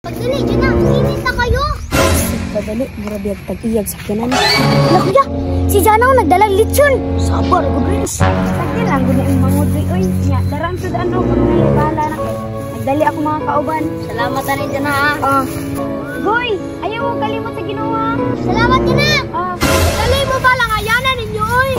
Pagdali, dyan na. Init na kayo. Padali, grabe ang tag-iyag sa kinan. Hala, kuya. Si Jana ang nagdalang lechon. Sabar, good Renz. Sagdi lang, guna yung mangod. Uy, nya, darang sudan no, kung bahala na kay. Nagdali ako mga kauban. Salamat na rin, Jana. Ha? Ah. Goy, ayaw mo kalimot sa Ginoo ha. Salamat, Jana. Ah. Dali mo ba lang ayanan ninyo, oy.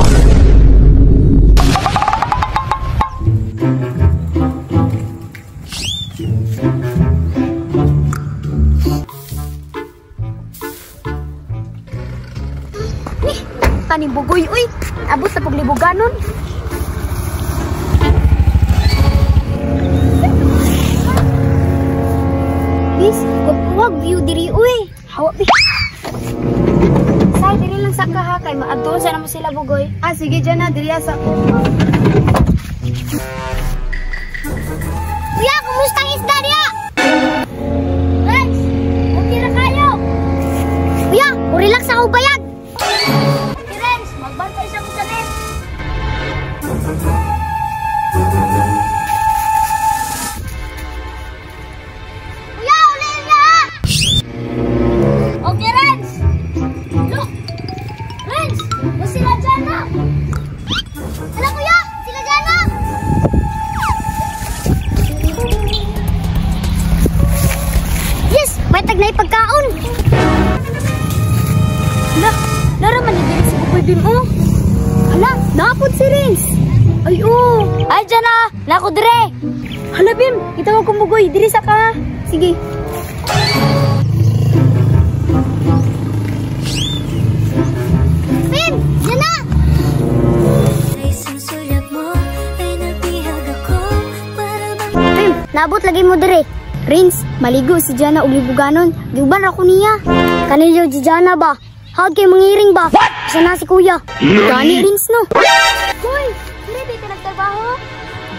Ni, tanim bugoy, uy. Abot sa paglibuganon. Bis, wag view diri, uy. Hawa, bi. Say, diri lang sa kaha kay maadto sa namo sila bugoy. Ah, sige Jana, diri sa ko. Kuya, kumusta ang isda niya? Rex, okay na kayo. Kuya, relax ako bayag. Okay, Renz, magbantay sa ko sa net. Kuya, uliin na ha! Okay, Renz! Look! Renz, mas sila dyan na! Hala, kuya! Sila dyan na! Yes! May tagnay pagkaon! Hala, nara man ni diri si Bugoy Bim oh. Hala, naapod si Renz. Ay oh. Ay, Jana! Nako dire! Hala Bim, itawag kong Bugoy, diri sa ka. Sige. Bim! Jana! Bim, naabot lagi mo dire. Rins, maligo si Jana og libuganon. Giuban ra ko niya. Kanilyo si Jana ba? Hawad kay mangiring ba? Isa na si kuya. Gani Rins no. Goy, diri di ka nagtrabaho?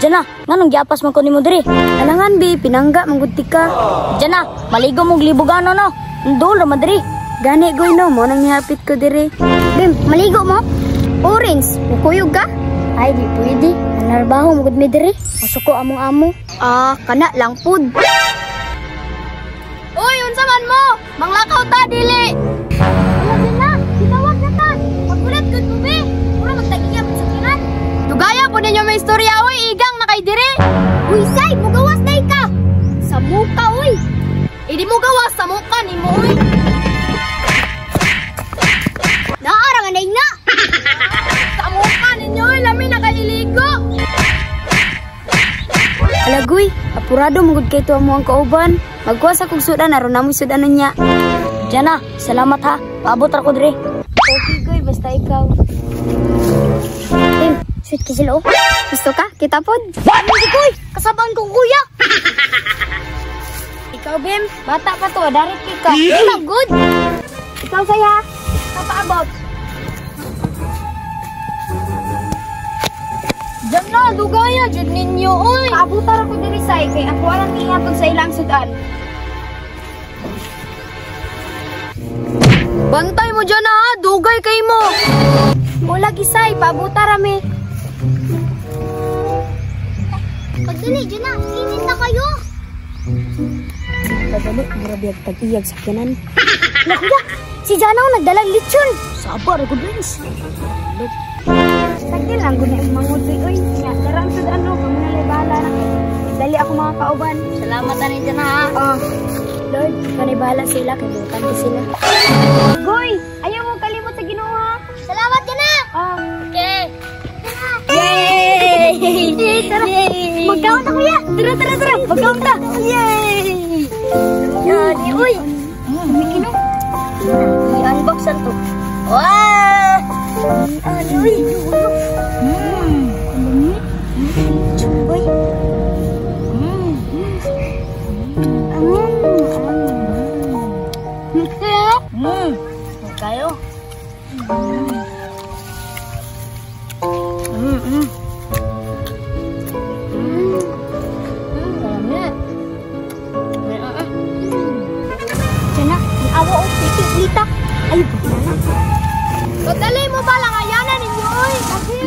Jana, nganong giapas man ko nimo dire? Alangan bi, pinangga manggud ka. Jana, maligo mo og libuganon no. Ndol ra man diri. Gani goy no, mo nang nihapit ko diri. Bim, maligo mo? Orange, mukuyog ka? Ay, di pwede. Nanarbaho mo gud mi diri. Masuko among amo. Ah, kana lang pud. Uy, unsa man mo? Manglakaw ta dili. Wala din na, gitawag na ta. Pagkulat gud mo be. Mura magtagiya man sa kinan. Dugaya po ninyo may istorya oy, igang na kay diri. Uy, say, mugawas day ka. Sa muka uy. Idi mo gawas sa muka nimo oy. Naara man day na. Sa muka ninyo oy, lami na kay iligo. Alagoy, apurado mugud kay tuwa mo ang kauban. Magkuha sa kog sudan aron namo sudan niya. Jana, salamat ha. Paabot ra ko diri. Okay goy, basta ikaw. Bim, sweet kay sila oh. Gusto ka? Kita pod. Hindi koy, kasabaan ko kuya. Ikaw Bim, bata pa to, darit kay ka. Di man good. Ikaw saya, kapaabot. Diyan na, dugaya, jud ninyo, oy. Paabutar ako diri say, kay ako alang ihatod sa ilang sudan. Bantay mo dyan ha, dugay kay mo. Wala gisay, paabutar ami. Pagdali, Jana, init na kayo. Padali, grabe ang tag-iyag sa kinan. Nakuya, si Jana ang nagdalang lechon. Sabar, good Renz. Sagdi lang, guna yung mangod. Uy, nya, darang sudan no, kamo na bahala na kay. Dali ako mga kauban. Salamat na rin, Jana ha. Ah, Lord, ikaw na bahala sila, kay butan ko sila. Goy, ayaw mo kalimot sa Ginoo ha. Salamat, Jana. Ah, Okay. Yay! Tara, magkaon ta kuya. Tara, tara, tara, magkaon ta. Yay! Yari, uy. Mikino. I-unbox to. Wow! Ano, uy. Uy. Kayo. Jana, ang awa o piti lita. Ay, na. Padali mo ba lang ayanan ninyo, oy. Lagi.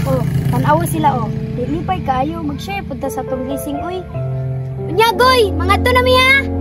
Oh, tanawa sila oh. Lipay kayo, mag-share punta sa tong gising, oy. Nyagoy, mga to na mi ha.